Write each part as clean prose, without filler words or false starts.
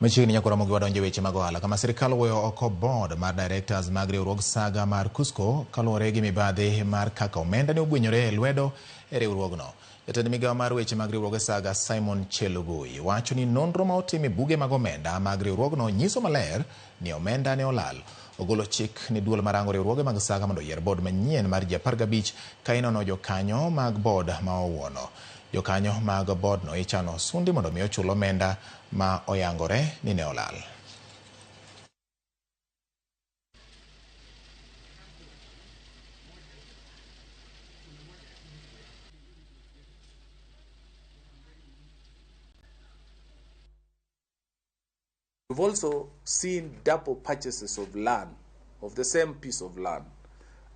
Machiegni nyaka Ramogi wadonjo e weche mag ohala kama sirkal oweyo oko board mar directors mag riwruog saga mar KUSCCO kaluwore gi mibadhi mar kaka omenda ne ogwenyore e lwedo e riwruogno. Jatend migawo mar weche mag riwruoge saga Simon Chelugui wacho ni nonro ma otim e buge mag omenda mag riwruogno nyiso maler ni omenda ne olal. Ogolo chik ne duol marango riwruoge mag saga mondo oyier board manyien mar ji 15 ka inono jokanyo mag board ma owuono. Jokanyo mag boardno ichano osundi mondo mi ochul omenda ma oyangore ni ne olal. We've also seen double purchases of land, of the same piece of land,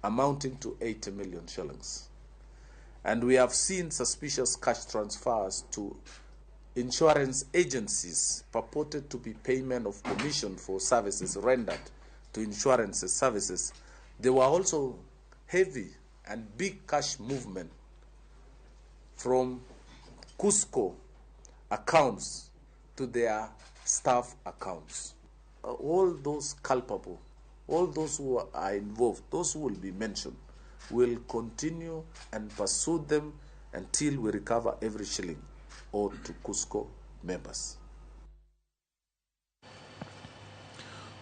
amounting to 80 million shillings. And we have seen suspicious cash transfers to insurance agencies purported to be payment of commission for services rendered to insurance services. There were also heavy and big cash movement from KUSCCO accounts to their staff accounts. All those culpable, all those who are involved, those who will be mentioned, will continue and pursue them until we recover every shilling owed to KUSCCO members.